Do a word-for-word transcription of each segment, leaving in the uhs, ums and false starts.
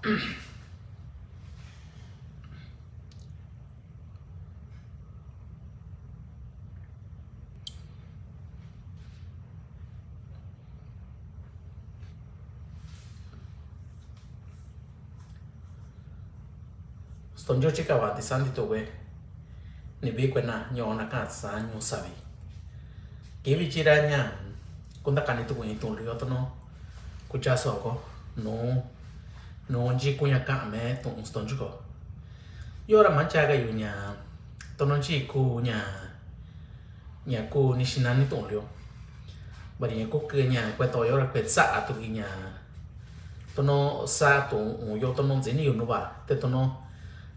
Stonyu chika wa ti santi to we. Ni bi kue na nyo na ka sa nyu sabi. Kibi chira nya. Kunda kani tu kuni tu lio to no. Kucha so ko. No. No nji kunya ka me tu stonyu ko. Yora mancha ga yu nya. To no nji ku nya. Nya ku ni sina ni tu lio. Bari nya ku ke nya kue to yora kue sa tu nya. To no sa tu yo to no zini yu no ba. Te to no.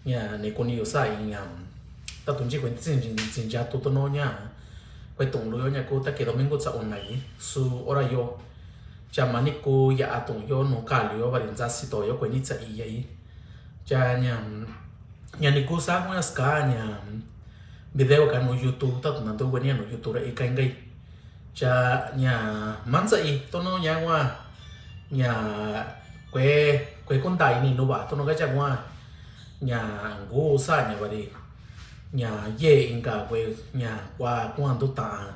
Nya ni ku ni yu sa nya. Ta tu nji kue zin zin zin ja tu to no nya. Kue tu lio nya ku ta ke domingo sa un na yi. Su ora yo. Cha mani ku ya a tu yo no ka lio bari za si to yo kue ni sa i ya yi. Cha nya. Nya ni ku sa kue ska nya. Video ka no YouTube ta tu na tu kue ni no YouTube ra i kai ngai. Cha nya mansa i to no nya wa nya kue kue kunda ini no ba to no ka cha wa nya ngu sa nya bari nya ye inga kue nya kwa kua tu ta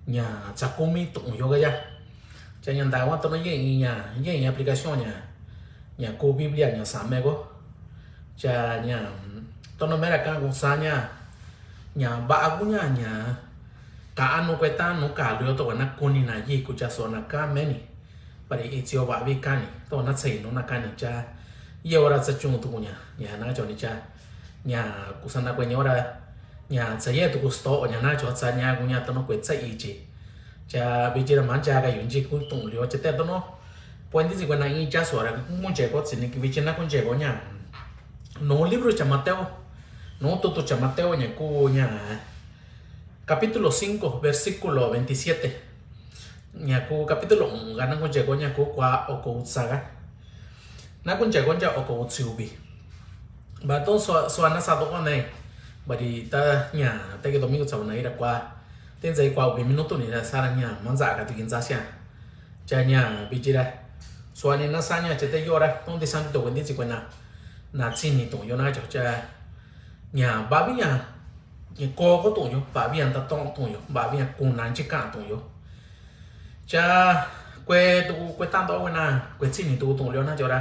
nya cha kumi tu yo ka ya cha nya nda wa to no ye nya ye nya application nya nya ku Biblia nya sa me ko. Cha nya to no mera ka ku sa nya nya ba ku nya nya ka anu kue ta no ka lu to na kuni na yi ku cha so na ka me ni. Pari i tio ba bi ka ni to na tsai no na ka ni cha ye ora sa chung tu nya nya na cho ni cha nya ku sa na kue nya ora nya sa ye tu ku sto nya na cho sa nya ku nya to no kue sa i chi. Cha bi chi ra man cha ka yun chi ku tung lio che te to no. Puen ti si kue na i cha so ra ku mun che ko si ni ki bi chi na kun che ko nya. No libro cha Mateo. No to to cha Mateo nya ku nya. Capítulo cinco, versículo veintisiete. Nya ku capítulo un ga na kun che ko nya ku kwa o ko sa ga. Na kun che ko nya o ko tsu bi. Ba to so so na sa to ko ne. Ba di ta nya te ke domingo sa na ira kwa. Ten zai kwa ubi minuto ni ra sa ra nya manza ka tu kin za sia. Cha nya bi chi ra. So ni na sa nya che te yo ra. Ton di san to wen di chi kue na. Na tsi ni to yo na cho cha. Nya ba bi nya. Nya ko ko to yo. Ba bi nya ta to to yo. Ba bi nya ku na chi ka to yo. Cha kue tu kue tan to kue na kue tsi ni tu tu lio na cho ra.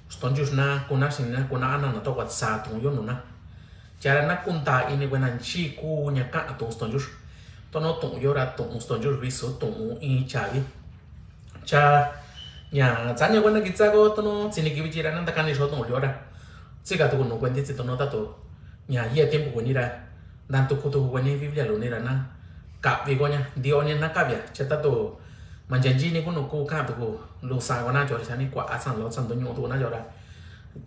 Stonyu na ku na sin na ku na ana na to kua sa tu yo nu na. Cha ra na kun ta ini kue na nchi ku nya ka tu stonyu. To no tu yo ra tu stonyu bi su tu i cha bi. Cha nya cha nya kue na ki tsa ko to no tsi ni ki bi chi ra na ta ka ni so tu lio ra. Tsi ka tu ku nu kue ndi tsi to no ta tu. Nya ye tiempo kue ni ra. Dan tu ku tu kue ni Biblia lu ni ra na. Ka bi ko nya. Dio ni na ka bi a. Cha ta tu. Manjan ji ni ku nu ku ka tu ku. Lu sa ko na cho cha ni kua a san lo san tu nyu tu na cho ra.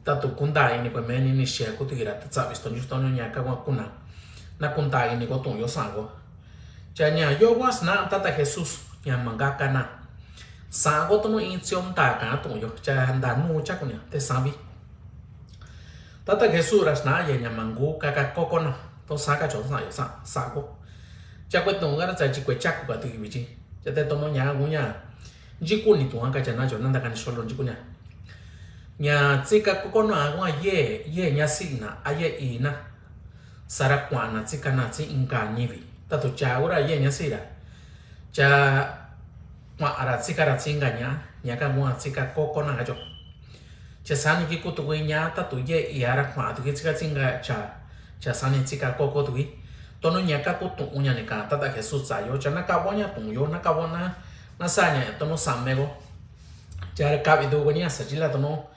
Ta tu kunda ini kue me ni ni share ku tu ki ra ta tsa bi stonyu stonyu nya ka kua ku na. Na kunda ini ko tu yo sa ko. Cha nya yo kua sna ta ta Jesus nya manga ka na. Sa ko to no in tsiom ta ka to yo. Cha nda nu cha ku nya te sa bi. Ta ta Jesus ra sna ye nya mangu ka ka ko ko na. To sa ka cho sa yo sa sa ko. Cha kue to nga ra cha chi kue cha ku ka tu ki bi chi. Cha te to no nya ku nya. Nji ku ni tu ka cha na cho na nda ka ni so lo nji ku nya. Nya tsi ka ko ko na ku ye ye nya si na a ye i na. Sa ra kua na tsi ka na tsi inka ni bi. Ta tu cha u ra ye nya si ra. Cha kua ra tsi ka ra tsi inka nya, nya ka kua tsi ka ko ko na ka cho. Cha sa ni ki ku tu kue nya ta tu ye i a ra kua tu ki tsi ka tsi inka cha. Cha sa ni tsi ka ko ko tu ki. To no nya ka ku tu u nya ni ka ta ta Jesus sa yo. Cha na ka bo nya tu yo na ka bo na na sa nya to no sa me ko. Cha ra ka bi tu kue nya sa chi la to no.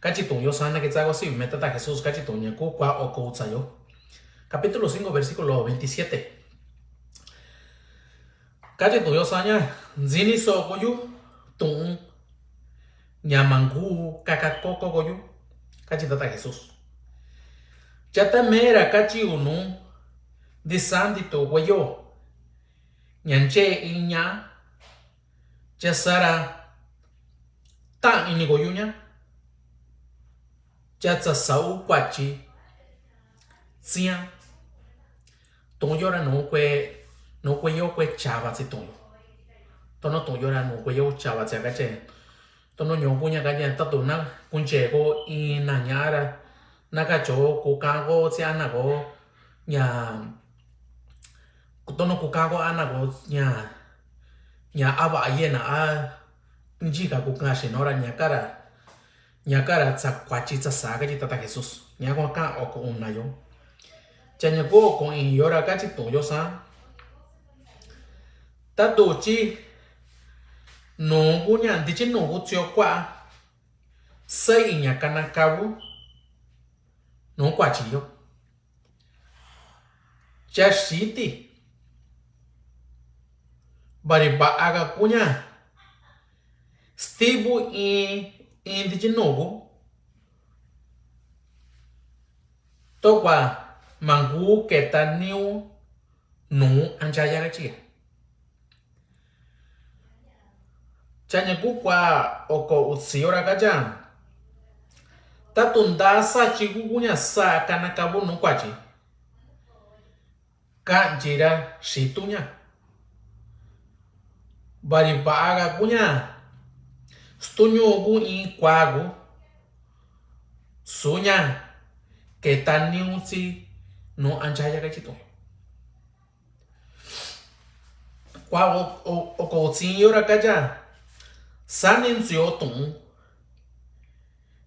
Ka chi tu yo sa na ki tsa ko si me ta ta Jesus ka chi tu nya ku kua o ko sa yo. Capítulo cinco, versículo veintisiete. Ka chi tu yo sa nya, nzi ni so ko yu, tu, nya mangu, ka ka ko ko ko yu, ka chi ta ta Jesus. Cha ta me ra ka chi u nu, di sa ndi tu ko yo, nya nche i nya, cha sa ra, ta ini ko yu nya, cha tsa sa u kua chi, tsia, Toŋ yo ra nu kue, nu kue yo kue chava tsi toŋ yo. Tono toŋ yo ra nu kue yo chava tsi a ka che. Tono ñuxu kuña kaña tatu na kuncheko ina ña'a ra, na kacho kukaxako tsi ana ko ña, tono kukaxako ana ko ña, ña ava yena a nchika kukaxi nora ña kara, ña kara tsa kuatyi tsa sa kachi Tata Jesús. Ña kuakaxako unayo. Cha ña kuako iiyo ra kachi tuyo sa. Tatu chi nuxu kuña ntichi nuxu tsi o kua sai ña kanakavu nu kuatyi yo. Cha xiti vari va'a ka kuña stivu in, in ntichi nuxu to kua mangu keta niu nu anchaya kachi. Cha ña ku kua oko utsi ora kacha. Tatu nda sa chi kukuña sa kanakavu nu kuatyi. Kanchi ra xituña. Vari va'a ka kuña. Stuñu ku in kuaku. Suña keta niu tsi nu anchaya kachi tu. Kua o, o, oko utsi ora kacha. Sani ntsi o tu'un.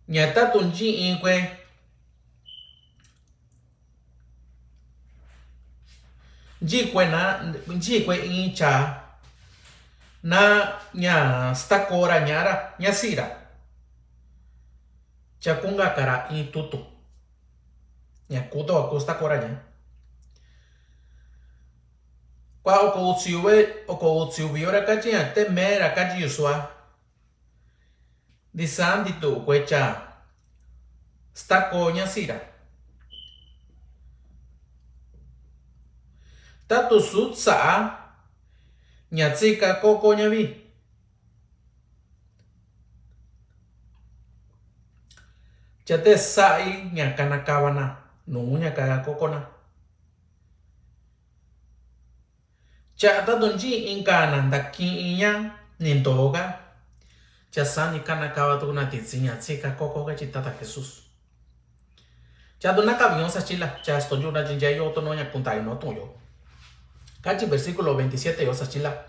Ña tatu nchi in kue. Nchi kue na, nchi kue in cha. Na ña stakora ña ra, ña sira. Cha kungakara in tutu. Ña kuto a ku stakora ña. Kua oko utsi uve, oko utsi uvi ora kachi ña, te mera kachi yusua. Di santi tu kue cha. Stako ña sira. Tatu su tsa'a. Ña tsika koko ña vi. Cha te sa'i ña kanakava na, nu ña kakokona. Cha tatu nchi inka na ntaki'in ña ni ntoka. Cha sani kanakava tuku na titsi ña tsika koko kachi Tata Jesús. Cha tu nakavi yo sa chila, cha stonyu na chincha yo tono ña kunta ino tuyo. Kachi versículo veintisiete yo sa chila.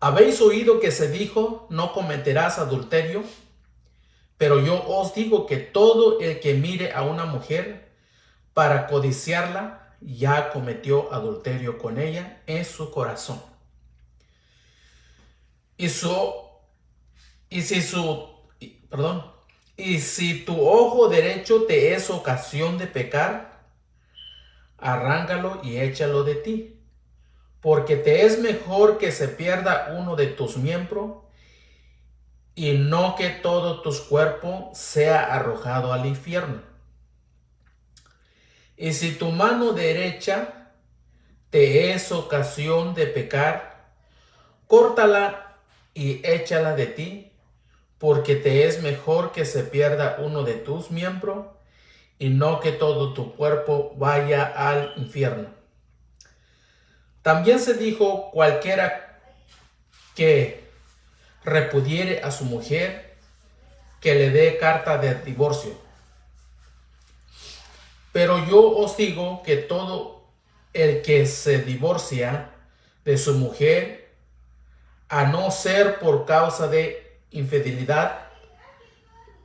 Habéis oído que se dijo: "No cometerás adulterio", pero yo os digo que todo el que mire a una mujer para codiciarla, ya cometió adulterio con ella en su corazón. Y su, y si su, y, perdón, y si tu ojo derecho te es ocasión de pecar, arráncalo y échalo de ti, porque te es mejor que se pierda uno de tus miembros y no que todo tu cuerpo sea arrojado al infierno. Y si tu mano derecha te es ocasión de pecar, córtala y échala de ti, porque te es mejor que se pierda uno de tus miembros y no que todo tu cuerpo vaya al infierno. También se dijo: "Cualquiera que repudiere a su mujer, que le dé carta de divorcio". Pero yo os digo que todo el que se divorcia de su mujer, a no ser por causa de infidelidad,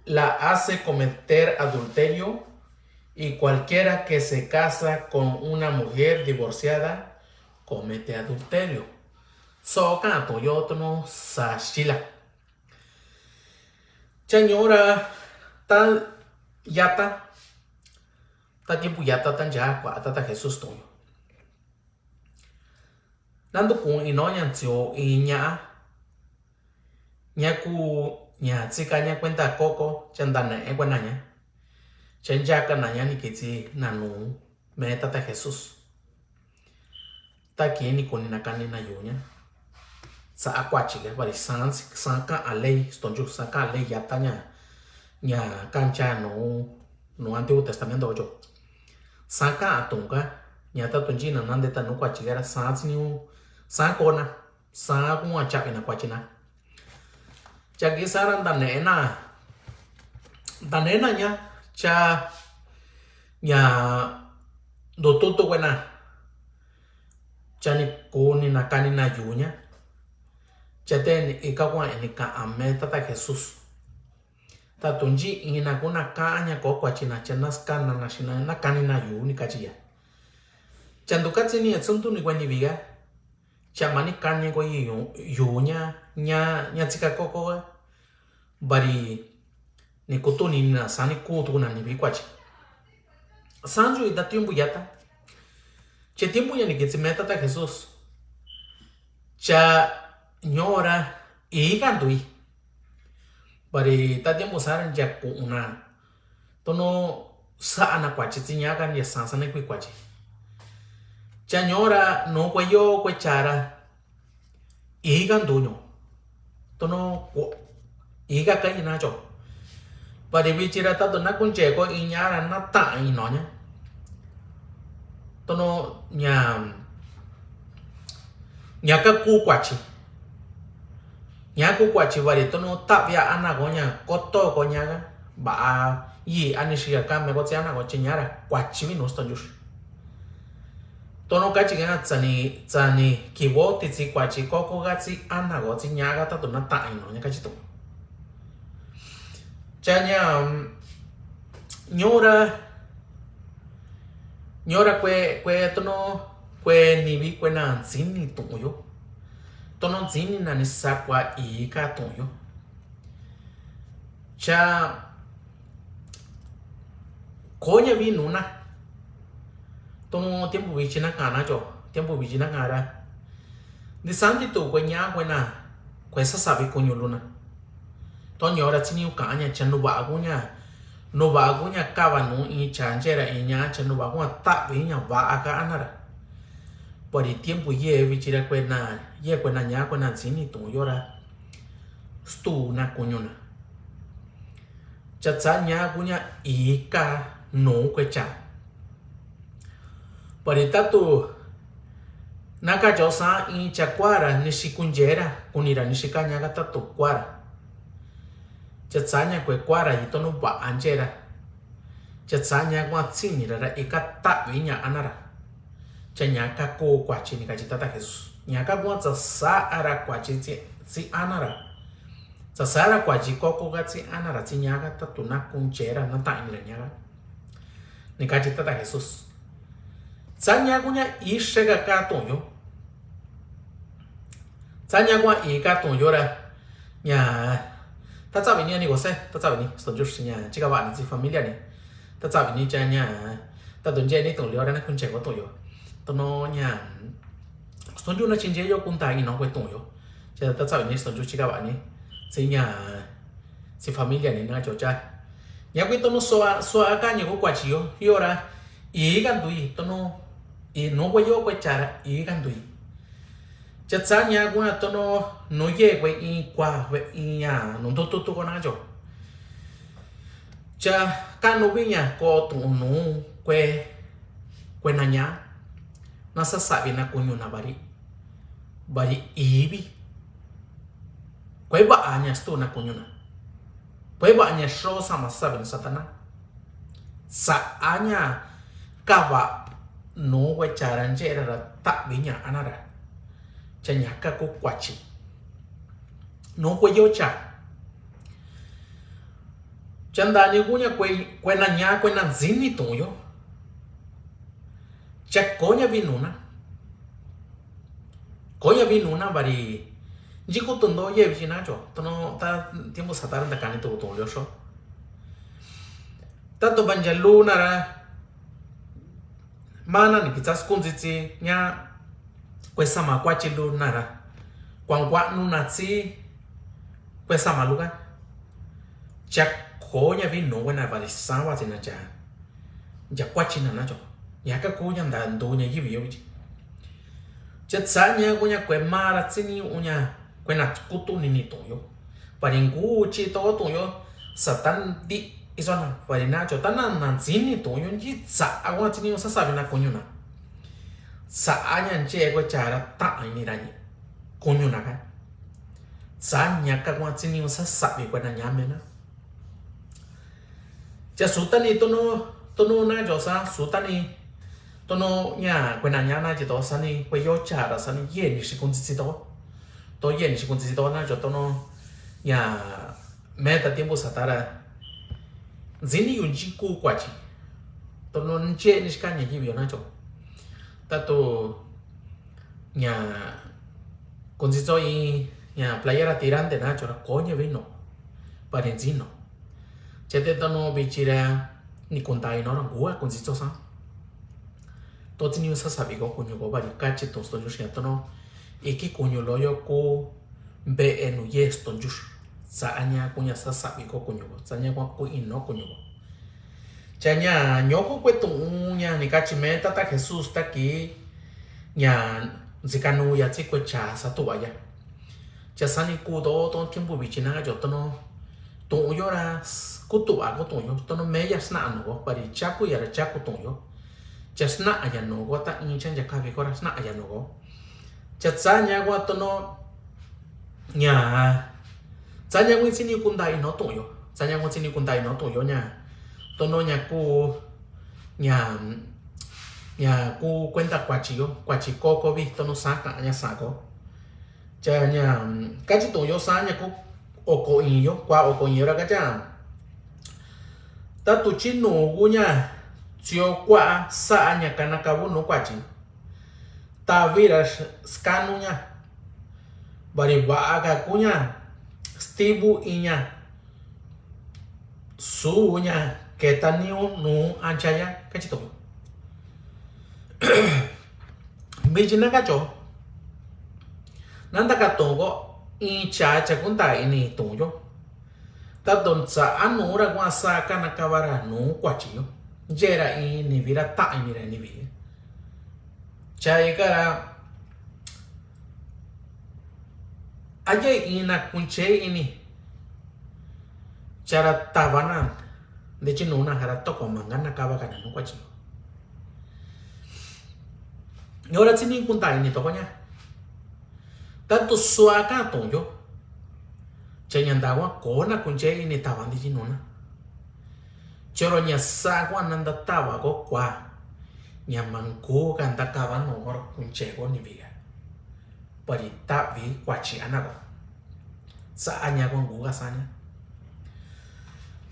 la hace cometer adulterio, y cualquiera que se casa con una mujer divorciada, comete adulterio. Soka to yo tono sa chila. Cha ñora ta yata. Ta tiempo yata ta ncha kua Tata Jesús toyo. Nandu kun ino ña ntsio in ña'a. Ña ku ña tsika ña kuenta koko cha ntana e kua naña. Cha nchaka naña ni kitsi nanu me Tata Jesús. Ta kini kuni na kani na yuña. Sa a kuachi ke vari san, san ka'a ley, stonchu, san ka'a ley yata ña, ña kancha nu, nu Antiguo Testamento yo. San ka'a tunka, ña ta tunchi na nande ta nu kuachi ke ra san tsiniu, san kona, san kun a chavi na kuachi na. Cha kixa ra ntanexena, ntanexena ña, cha ña ndututu kuena, cha ni kuni nakanina yuña. Cha te ika kua'i ni kaame Tata Jesús. Tatu nyi'i na kuna ka'a ña ko kuachina cha naskana na xina nakanina yu ni kachi ya. Cha ndukatsini ya tsuntu ni kueni vika. Cha mani kani ko yi yu, yuña, ña, ña tsika koko. Bari ni kutuni na sani kutu na ni vi kuachi. Sanyu ita tiempo yata. Che tiempo ya ni kitsi me Tata Jesús. Cha ñora ika ndui. Bari ta tiempo sara ncha ku'una. Tono sa'a na kuachi tsi ñaka ncha sasa na kui kuachi. Cha ñora no kue yo kue chara. Ika nduño. Tono ko ika kai na cho. Bari vichi ra tatu na kunche ko iña ra na ta ino ña. Tono ña ña ka ku kuachi. Ña ku kuachi bari tono tavia ana ko ña koto ko ña ba yi ani shia ka me ko tsi ana ko chi ña ra kuachi vi no sto yush. Tono kachi ka tsani tsani kivo ti tsi kuachi koko ka tsi ana ko tsi ña ka tatu na ta ino ña kachi to. Cha ña ñora ñora kue kue tono kue nivi kue na ntsini tu'un yo. Tono ntsini na ni sakua ika tu'un yo. Cha koña vi nuna. Tono tiempo vichi na kana cho tiempo vichi na kara. Ni santi tu kue ña kue na kue sasavi kuñu luna. Toño ra tsini ukaña cha nuva kuña nuva kuña kava nu icha nchera iña cha nuva kuña tavi ña va aka anara. Pari tiempo ye vichi ra kue na ye kue na ña kue na tsini tu yora. Stu na kuñu na. Cha tsa ña kuña ika nu kue cha. Pari tatu naka cho sa icha kuara nixi kunchera kunira nixi kaña ka tatu kuara. Cha tsa ña kue kuara ito nu ba anchera. Cha tsa ña kua tsinira ra ika tavi ña anara. Cha ña ka ko kuachi ni kachi Tata Jesús. Ña ka kua tsa sa ara kuachi tsi anara. Tsa sa ara kuachi koko ka tsi anara tsi ña ka tatu na kunchera na tañira ña ka. Ni kachi Tata Jesús. Tsa ña kuña ixe ka ka tuño. Tsa ña kua ika tuño ra. Ña ta tsa vini ani kose ta tsa vini sto yush ña chika vani tsi familia ni. Ta tsa vini cha ña ta tu nche ni tuño ra na kunche ko tuño. Tono ña sto yush na chinche yo kunta ino kue tuño. Cha ta tsa vini sto yush chika vani tsi ña tsi familia ni na cho cha. Ña kui tono sua sua ka ña ko kuachi yo yora. Ika ndui tono i no kue yo kue chara ika ndui. Cha tsa ña kuña tono no ye kue i kua kue i ña no ndututu ko na cho. Cha ka no vi ña ko tu no kue kue na ña. Na sasavi na kuñu na bari bari ivi. Kue ba ña stu na kuñu na. Kue ba ña sho sama sasavi na satana. Sa ña kava no kue chara nchera ra tavi ña anara. Cha ña ka ko kuachi. No kue yo cha. Cha ndani kuña kue kue na ña kue na ntsini tuño. Cha koña vi nuna. Koña vi nuna bari. Nchi kutu ndo ye vi na cho. Tono ta tiempo satara nda kani tu tu yo so. Ta to bancha luna ra. Mana ni kitsa skunzi tsi ña. Kue sama kuachi luna ra. Kuan kua nuna tsi. Kue sama luka. Cha koña vi no kue na bari sa wa tsi na cha. Ncha kuachi na na cho. Ña ka kuña nda ndu ña yivi yo vichi. Cha tsa ña kuña kue mara tsini uña kue na kutu ni ni tuño. Pari ngu chi to tuño. Satan di iso na pari na cho ta na na tsini tuño nchi tsa agua tsini uña sasavi na kuñu na. Tsa ña nche kue chara ta ni ra ni kuñu na ka. Saña ka kuan tsi niu sasavi kuena ña mena. Cha sutani tono, tono na yo sa sutani tono ña kuena ña na chi to sani kue yo chara sani yeni si kuntsitsi to. To yeni si kuntsitsi to na yo tono ña meta tiempo satara. Ntsini yu nchi ku kuachi. Tono nche ni si ka ña yivi yo na yo. Tato ña kuntsitsi i ña playera tirante na chora koña vino. Pari ntsino. Chete tono bichira ni kuntai no ra gua kuntsitsi sa. To tsi niu sasavi ko kuñu ko pari kachi to stonju si tono. Iki kuñu lo yo ku be enu ye stonju. Sa aña kuña sasavi ko kuñu ko. Sa aña kuña ku ino kuñu ko. Cha ña ñoku kue tu'un ña ni kachi me tata Jesús taki ña ntsika nuya tsi kue cha sa tuva ya. Cha sani ku to to tiempo vichi na yo tono tu'un yo ra ku tuva ko tu'un yo tono me ya sna no ko pari cha ku ya ra cha ku tu'un yo. Cha sna ya no ko ta in cha ya ka vi ko ra sna ya no ko. Cha tsa ña ko tono ña tsa ña win tsi ni kuntai no tu'un yo. Tsa ña win tsi ni kuntai no tu'un yo ña. Tono ña ku ña ña ku kuenta kuachi yo kuachi ko ko vi tono sa ka ña sa ko. Cha ña kachi tu'un yo sa ña ku oko in yo kua oko in yo ra kacha. Tatu chi nu ku ña tsio kua sa ña kana ka vu nu kuachi. Tavi ra skanu ña. Bari va'a ka kuña stibu iña. Su ña keta niu nu anchaya kachi to. Bichi na kacho. Nanda ka to ko incha cha kunta ini to yo. Tato tsa anu ra kuan sa kana kava ra nu kuachi yo. Yera ini vira ta ini ra ini vi. Cha ikara. Aye ina kunche ini. Chara tavana. De chi nuna hara toko manga na kava kana nu kuachi. Yora tsi ni kunta ini toko ña. Tanto sua ka to yo. Cha ña ndawa kona kunche ini tavan de chi nuna. Choro ña sa kua nanda tava ko kua. Ña manku ka nda kava no koro kunche ko ni viga. Pari tavi kuachi ana ko. Sa aña ko ngu ka sa ña.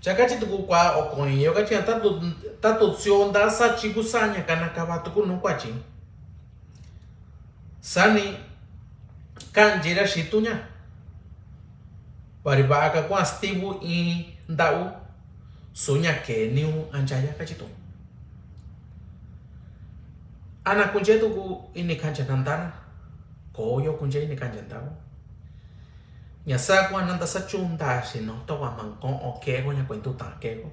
Cha kachi tuku kua oko in yo kachi tatu tatu tsio nda sa chi ku sa ña kana kava tuku nu kuachi. Sani kanchi ra situ ña. Pari va'a ka kuan stibu in nda'u. Su ña ke niu anchaya kachi tu. Ana kunche tuku ini kancha nandana. Ko yo kunche ini kancha nda'u. Ña sa kuan nanda sa chunda sino to kuan manko o keko ña kuentu tan keko.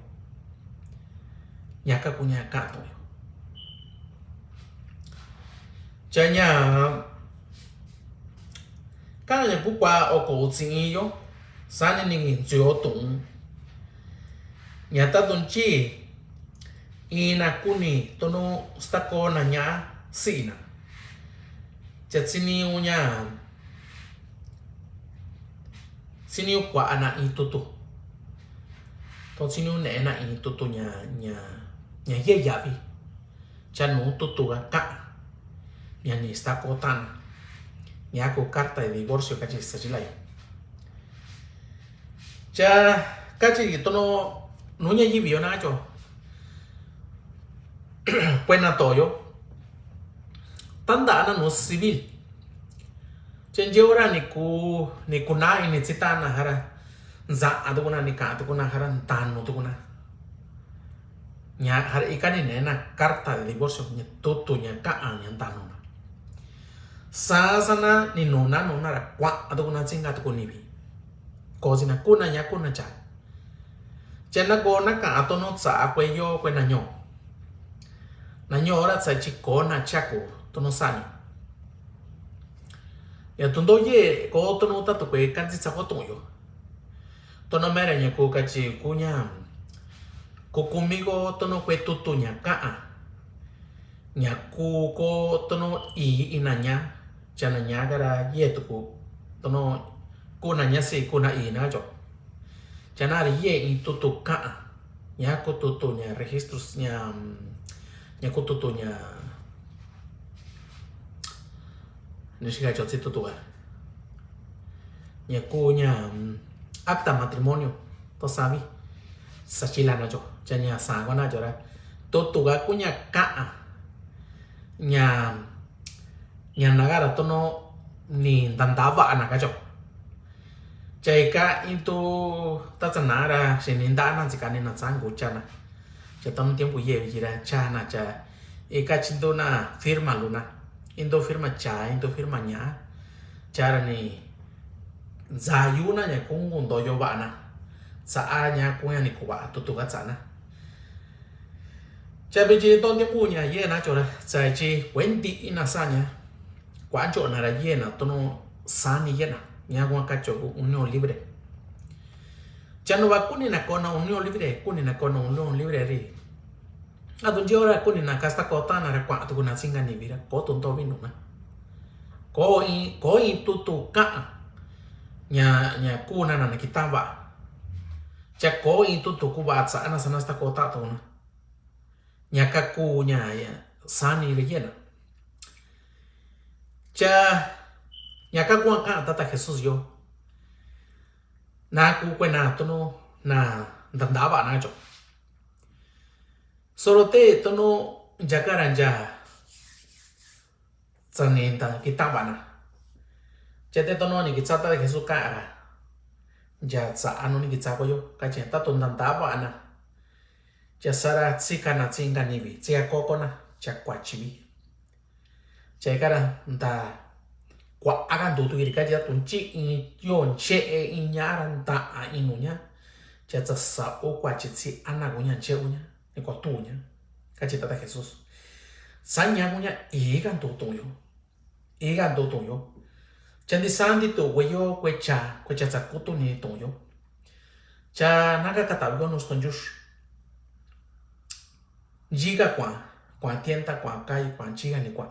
Ña ka kuña ka to yo. Cha ña Kana ña ku kua oko utsi in yo sani ni ntsio tu'un. Ña tatun chi ina kuni tonu stakona ña sina. Cha tsiniu ña tsiniu kuana in tutu. To tsiniu nena in tutu ña ña ña ye yavi. Cha nu tutu ga ka'a ña ni stakotana. Ña ku carta de divorcio kachi sachi lai. Cha kachi tono nu ña yivi yo na cho. Pues na toyo. Tanda na nu civil. Chenje ora ni ku ni kuna ini tsitana hara. Nza a tukuna ni ka tukuna hara ntanu tukuna. Ña hara ika ni nena carta de divorcio ña tutu ña ka'a ña ntanuna. Sasana ni nuna nuna ra kua tukuna tsinga tuku nivi. Kosina kuna ña kuna cha. Chena kona ka'a tono tsa kue yo kue na ño. Na ño ora tsa chi kona chaku tono sani. Ña tundo ye ko tono tatu kue kanti tsa ko tu'un yo. Tono mera ña ku kachi ku ña ku kumi ko tono kue tutu ña ka'a. Ña ku ko tono i ina ña chana ña kara ye tuku tono Kuna ña si, kuna i na cho. Cha nara yee in tutu ka'a. Ña ku tutu ña registros ña, ña ku tutu ña, ni xi ka cho tsi tutu ka. Ña ku ña, mm, acta matrimonio. To sabi. Sa chila na cho. Cha ña sa ko na cho ra. Tutu ka ku ña ka'a. Ña, ña na ka ra tono ni ntantava'a na ka cho. Cha ika in tu ta tsa na ra, xi ni nta'a na tsi ka ni na tsa ngu cha na. Cha tono tiempo yee vi chi ra cha na cha. Ika chi ntu na firma lu na. In tu firma cha, in tu firma ña. Cha ra ni ntsa yu na ña ku ngu nto yo va'a na. Tsa a ña ku ña ni ku va'a tutu ka tsa na. Cha vi chi tono tiempo ña yee na cho ra. Tsa chi kuenti i na sa ña. Kua cho na ra yee na tono sa ni yee na. Ña kua ka cho ku unión libre. Cha no va kuni na ko na unión libre, kuni na ko na unión libre ri. A tu nchi ora kuni na kasta ko ta na ra kua tu ku na singa ni vi ra ko tu nto vi nu na. Ko in, ko in tutu ka'a. Ña, ña ku na na na kita va. Cha ko in tutu ku va tsa na sa na sta ko ta tu na. Ña ka ku ña, ña, sa ni re yena. Cha, ña ka ku a ka tata Jesús yo. Na ku kue na tono, na, ntantava na cho. Solo te tono, ncha ka ra ncha. Tsa ni nta kitava na. Cha te tono ni kitsa ta Jesús ka ra. Ncha tsa ano ni kitsa ko yo, ka chi ta to ntantava na. Cha sara tsi ka na tsi nga ni vi, tsi ka ko ko na, cha kua chi vi. Cha ka ra nta kua a ka ntu tu iri ka chi ta to nchi in yo nche e in ña ra nta a in nu ña. Cha tsa sa o kua chi tsi ana ko ña nche o ña, ni kua tu ña. Ka chi tata Jesús. Sa ña ko ña i ka ntu tu yo. I ka ntu tu yo. Cha ndi sa ndi tu kue yo kue cha, kue cha tsa ku tu ni tu yo. Cha na ka ka ta yo nu sto nchux. Nchi ka kua, kua tienta kua kai kua nchi ka ni kua.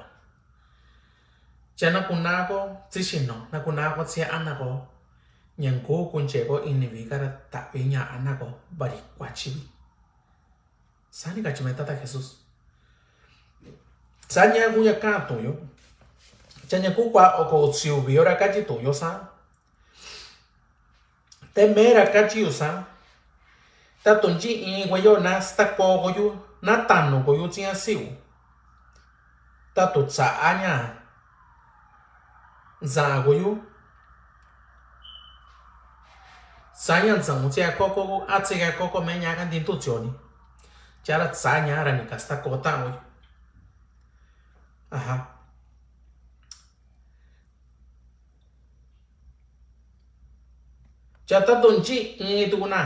Cha na ku na ko tsi xino, na ku na ko tsi ana ko. Ña nku ku nche ko ini vi ka ra ta vi ña ana ko, bari kua chi vi. Sa ni ka chi me tata Jesús. Sa ña ku ña ka tu yo. Cha ña ku kua o ko tsi u vi yo ra ka chi tu yo sa. Te me ra ka chi u sa. Ta tu nchi in kue yo na sta ko ko yu, na ta nu ko yu tsi ña si u. Ta tu tsa a ña. Ntsa ko yu. Tsa ña ntsa u tsi a ko ko a tsi ka ko ko me ña ka ndi ntu tsi o ni. Cha ra tsa ña ra ni ka sta ko ta o yu. Aha. Cha ta tu nchi in tu na,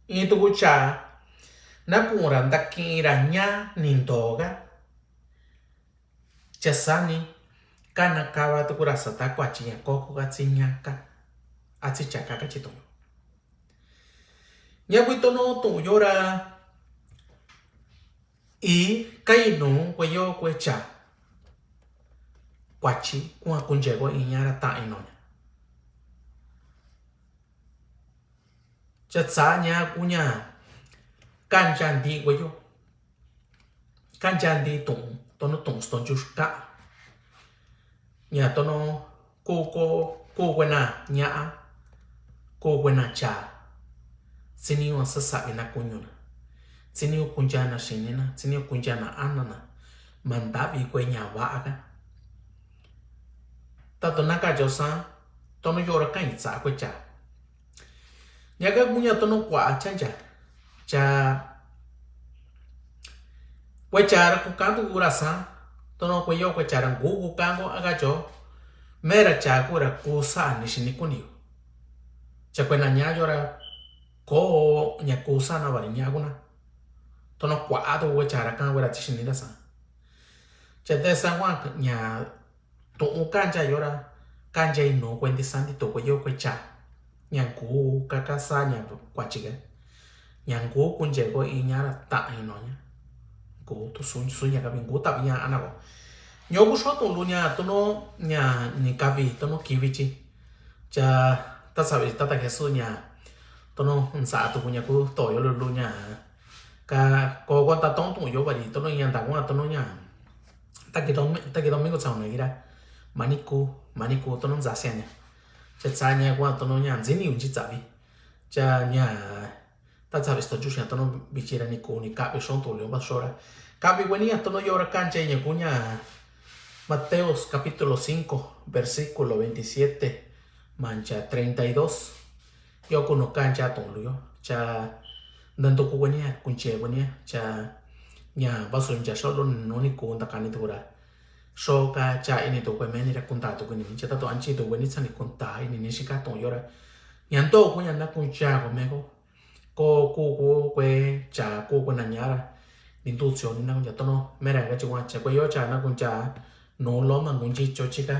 in tu cha, na ku ra nta ki ra ña ni nto ka. Cha sa ni, ka na ka va tu ku ra sa ta kua chi ña ko ko ka tsi ña ka, a tsi cha ka ka chi tu. Ña kui tono tu yo ra, i, ka i nu, kue yo, kue cha. Kua chi, kua ku nche ko i ña ra ta i no ña. Cha tsa ña ku ña, ka ncha ndi kue yo. Ka ncha ndi tu, tono tu sto nchux ka. Ña tono ku ko, ku kue na ña, ku kue na cha. Tsi ni u a sa sa vi na ku ñu na. Tsi ni u ku ncha na xini na, tsi ni u ku ncha na ana na. Ma nta vi kue ña va a ka. Ta to na ka cho sa, tono yo ra ka i tsa kue cha. Ña ka ku ña tono kua cha ncha. Cha kue cha ra ku ka tu ku ra sa. Tono kue yo kue cha ra ngu ku ka ko a ka cho. Me ra cha ku ra ku sa ni xini ku ni yo. Cha kue na ña yo ra ko ña ku sa na bari ña ku na. Tono kua tu kue cha ra ka kue ra tsi xini ra sa. Cha te sa kua ña Tu'un ka'an ya yo ra, ka'an ya inu kuenti santi tu kue yo kue cha. Ña ngu ka ka sa ña kua chi ke. Ña ngu kunche ko iña ra ta'in no ña. Ngu tu su, su ña kavi ngu tavi ña ana ko. Ño ku so tu'un lu ña tono ña ni kavi tono kivi chi. Cha Taxavi tata Jesús ña tono nsa tuku ña ku to yo lulu ña ka ko ko ta tong tung yo bari tono ña ta ko tono ña ta ki tong ta ki tong mi ko tsau na gira. Mani ku mani ku tono nsa sia ña. Cha tsa ña ko tono ña nzini un chi tsavi. Cha ña taxavi sto ju sia tono bichira ni ku ni kavi son to leo ba sora. Kavi weni ya tono yo ra kanche ña ku ña Mateos capítulo cinco, versículo veintisiete, mancha treinta y dos. Yo ku no kancha tong lu yo. Cha ndan to ku weni ya kunche weni ya. Cha ña ba sun cha solo no ni ku nda kani tu ra. So ka cha ini to kue meni ra kunta to kuni. Cha ta to anchi to weni tsani kunta ini ni shika tong yo ra. Ña to ku ña na kuncha ko me ko. Ko ku ku kue cha ku ku na ña ra. Ni tu tsio ni na kuncha tono. Mera ka chi wan cha kue yo cha na kuncha. No lo ma kunchi cho chika.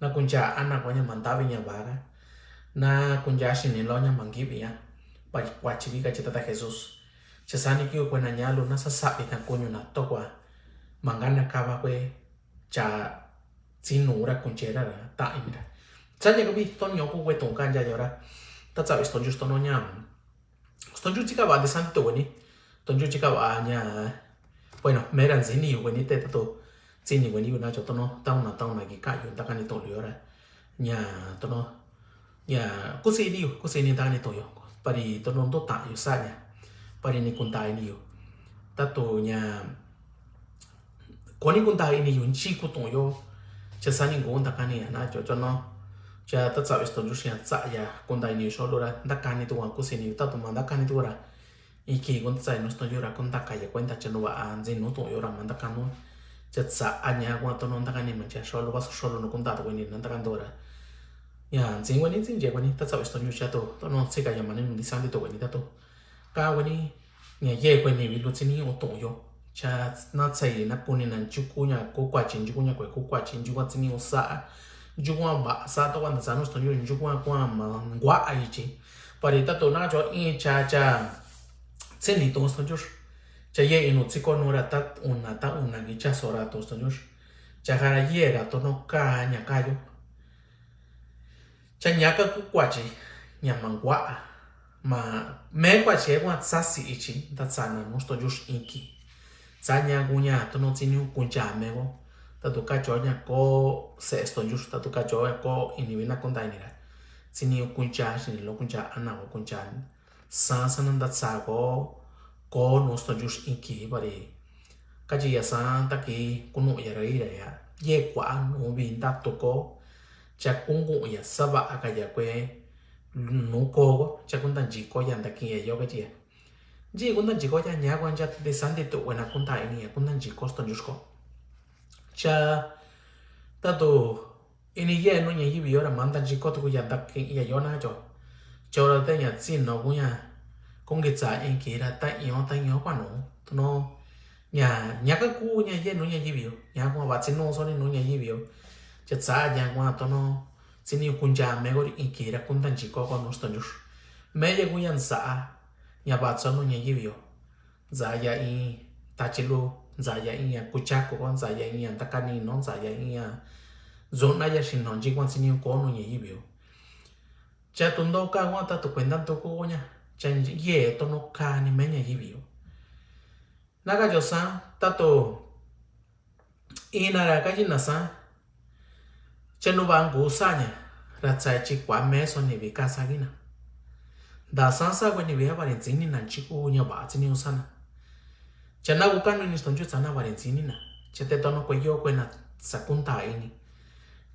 Na kuncha ana ko ña manda vi ña ba ka. Na kuncha sini lo ña mangi vi ya. Ba kwa chi vi ka chi tata Jesús. Cha sani ki kue na ña lu na sa sa vi na kuñu na to kwa. Manga na ka ba kue. Cha tsi nu ra kunche ra ra ta ini ra. Cha ña ka vi to ño ku kue tong kancha yo ra. Taxavi sto ju sto no ña. Sto ju chika ba de santo weni. Sto ju chika ba ña. Bueno, mera nzini yu weni te to. Nzini weni yu na cho tono ta una ta una ki ka yu ta kani to lu yo ra. Ña tono. Ña kusi ni yu kusi ni ta kani to yo. Pari tono to ta yu sa ña. Pari ni kunta ini yu. Ta to ña. Koni kunta ini yu nchi ku tong yo. Cha sani ku nda kani ya na cho cho no. Cha taxavi sto ju sia tsa ya kunta ini yu solo ra nda kani to wa kusi ni yu ta to ma nda kani to ra. Iki kun tsa no sto yo ra kun ta ka ya kuenta cha no wa a nzin no tong yo ra ma nda kanu. Cha tsa a ña ku tono nda kani ma cha solo ba solo no kunta to ni nda kani to ra. Ya nzin weni nzin je weni taxavi sto ju cha to tono tsika ya ma ni no di santo weni ta to. Ka weni ña ye kue ni vi lu tsini u tong yo. Cha na tsai na kuni na nchuku ña ku kuachi nchuku ña kue ku kuachi nchuku tsini u sa. Nchuku ba sa to kua nda sa no sto yo nchuku kua ma ngua a ichi. Pari ta to na cho i cha cha. Tsini to sto yo. Cha ye inu tsiko no ra ta una ta una ki cha so ra to sto yo. Cha ka ra ye ra to no ka ña ka yo. Cha ña ka ku kuachi ña ma ngua ma me kuachi e kua tsa si ichi ta tsa na no sto ju inki. Tsa ña ku ña to no tsini u kuncha me ko. Ta to ka cho ña ko se sto ju ta to ka cho ko ini vi na kunta ini ra. Tsini u kuncha sini lo kuncha ana ko kuncha. Sa sa na nda tsa ko ko no sto ju inki pari. Kachi ya sa ta ki kunu ya ra ira ya. Ye kua no vi nda to ko. Cha kungu ya sa ba a ka ya kue. No ko ko cha kunta nchi ko ya nda ki ya yo kachi ya. Nchi kunta nchi ko ya ña kua ncha te santo kue na kunta ini ya kunta nchi ko sto ju ko. Cha ta to. Ini ye no ña yivi yo ra manda nchi ko to ku ya nda ki ya yo na cho. Cho ra te ña tsi no ku ña. Kungi tsa inki ra ta io ta io kua no. To no. Ña ña ka ku ña ye no ña yivi yo. Ña kua ba tsi no so ni no ña yivi yo. Cha tsa ña kua to no. Tsini kuncha me ko ri inki ra kunta nchi ko ko no sto ju. Me ye ku ña nsa a. Ña ba tso no ña yivi yo. Nsa ya i tachi lu, nsa ya i ya kucha ko, nsa ya i ya nda kani no, nsa ya i ya zona ya sino nchi kua tsini ko no ña yivi yo. Cha to ndo ka kua ta to kuenta ndo ko ña. Cha ye to no ka ni me ña yivi yo. Na ka yo sa ta to Ina ra ka yina sa. Cha nuva ngu sa ña ra tsa chi kua me so ni vi ka sa kina. Da sa sa kue ni vi ha vari ntsini na nchi ku ña va tsini u sa na. Cha na ku kanu ni sto nchu tsa na vari ntsini na. Cha te tono kue yo kue na sa kunta ini.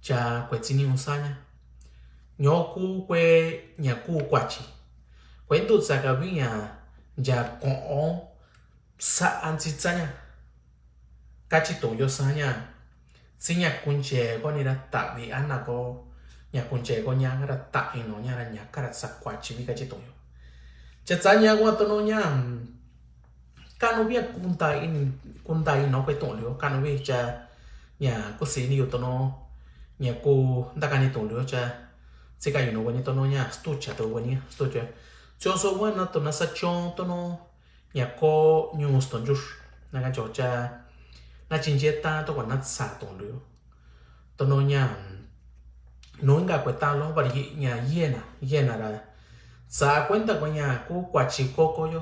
Cha kue tsini u sa ña. Ño ku kue ña ku kuachi. Kue ndu tsa ka vi ña ncha ko'on. Sa a ntsi tsa ña. Ka chi to yo sa ña. Tsi ña kunche ko ni ra ta vi a na ko. Ña kunche ko ña ra ta ino ña ra ña ka ra sa kuachi vi ka chi to yo. Cha tsa ña ko a tono ña. Ka no vi a kunta ini kunta ino kue to lio ka no vi cha. Ña kusi ni yo tono. Ña ku nta ka ni to lio cha. Tsi ka ino kue ni tono ña stucha to kue ni stucha. Cho so kue na to na sa chon tono. Ña ko ñu sto nchux. Na ka cho cha. Na chinche ta to kua na tsa to lu. Tono ña. nu inka kueta'an lobari ña yena, yena ra tsa kuenta ko ña ku kuatyi koko yo.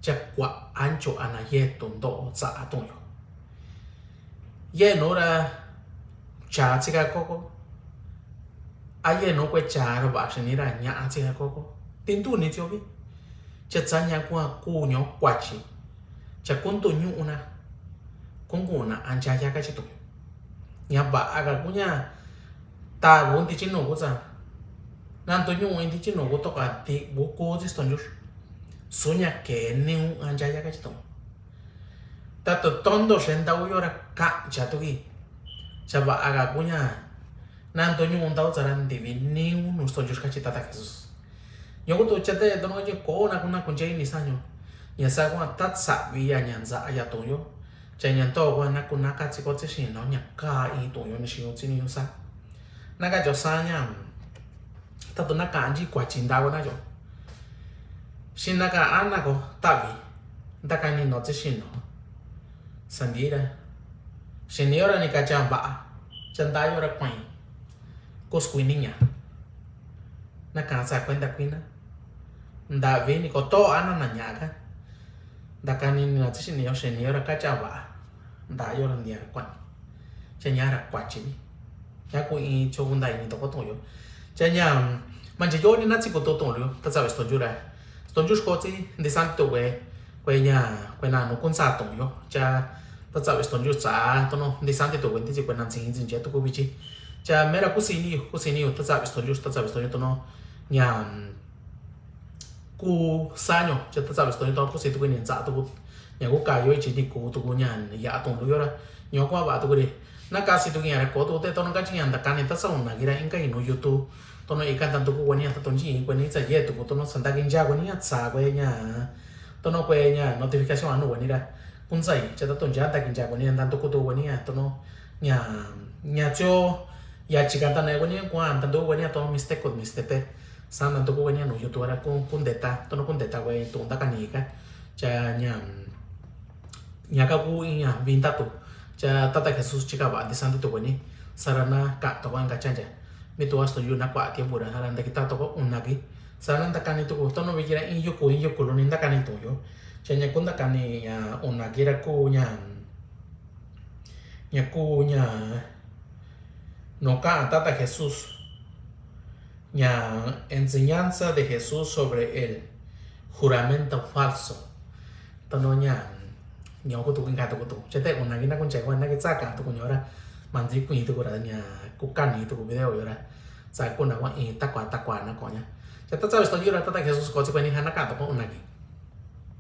Cha kua ancho ana ye tundo'o tsa tu'un yo. Yenu ra cha tsika koko. A yenu kue cha ra vaxini ra ña'a tsika koko. Tintu'ni tsi yovi. Cha tsa ña kua kuño kuatyi. Cha kuntu ñu'u na. Kunku na anchaya kachi tu'un yo. Ña va'a ka kuña ta vu nti chi nuku tsa. Nantu ñu'u nti chi nuku toka ti vu ku tsi stonjux. Suña ke niu anchaya kachi tu'un. Tatu tondo xentau yora ka'ancha tuki. Cha va'a ka kuña. Nantu ñu'u ntau tsa ra ntivi niu nu stonjux kachi tata Jesus. Ñoku tu chate tono ye ko na kuna kunche ni saño. Ña sa kuña tatsavi ya ña nza ya tu'un yo. Cha ña nto kuña na kuna katsi ko tsi xino ña ka i tu'un yo ni xino tsi ni yo sa. Na ka yo sa ña. Tatu na ka anchi kuatyi nda ko na yo. Xi na ka ana ko tavi. Nda ka ni no tsi xino. Sandira. Xi ni yora ni ka cha va'a. Cha nda yora kuain. Ko skuini ña. Na ka sa kuenta kuina. Nda vini ko to ana na ña ka. Nda ka ni na tsi xini yo xini yo ra ka cha va'a. Nda yo ra ni ra kuan. Cha ña ra kuatyi ni. Ña ku in cho kunda ini to ko to yo. Cha ña manche yo ni na tsi ko to to yo. Ta sa ve stonju ra. Stonju ko tsi ndi san to we. Kue ña, kue na no kun sa to yo. Cha ta sa ve stonju sa to no. Ndi san to we ndi tsi kue na tsi tsi to ko bichi. Cha mera kusini yo, kusini yo. Ta sa ve stonju, ta sa ve stonju to no. Ña ku saño, cha ta sa ve stonju to kusi tuku ni sa tuku. Ña ku kayo ichi ni ku tuku ña ya to lu yo ra. Ño ku va tuku ri. Na kasi tuku ña ra ko tuku te to no kachi ña nda kani ta sa una gira inka inu YouTube. To no ika ta tuku wani ta to nji kue ni sa ye tuku to no sa nda kinja kue ni ña sa kue ña. To no kue ña notification anu wani ra. Kun sa i cha ta to nja ta kinja kue ni nda tuku to wani to no ña ña cho ya chika ta na wani kua nda tuku wani to mistake ko mistake te. Sa nda tuku wani no YouTube ra kun kun deta to no kun deta kue to nda kani ka. Cha ña Ña ka ku iña vinta tu. Cha tata Jesus chika va ndi santi tu kueni. Sara na ka to kuan ka chanja. Mi tu asto yu na kua tiempo ra sara nda kita to ko una ki. Sara na nda kani tu ku to no vi kira in yuku in yuku lu ni nda kani tu yo. Cha ña ku nda kani ña una kira ku ña. Ña ku ña. No ka tata Jesus. Ña enseñanza de Jesús sobre el juramento falso. Tono ña ña ku tuku inka tuku tuku. Chete una ki na ku nchai kuan na ki tsaka tuku ñora. Manzi kui tuku ra ña ku kani tuku video yora. Sa ku na kuan i takua takua na ko ña. Cha ta tsavi sto yura tata Jesús ko tsi kuan ni hana ka tuku una ki.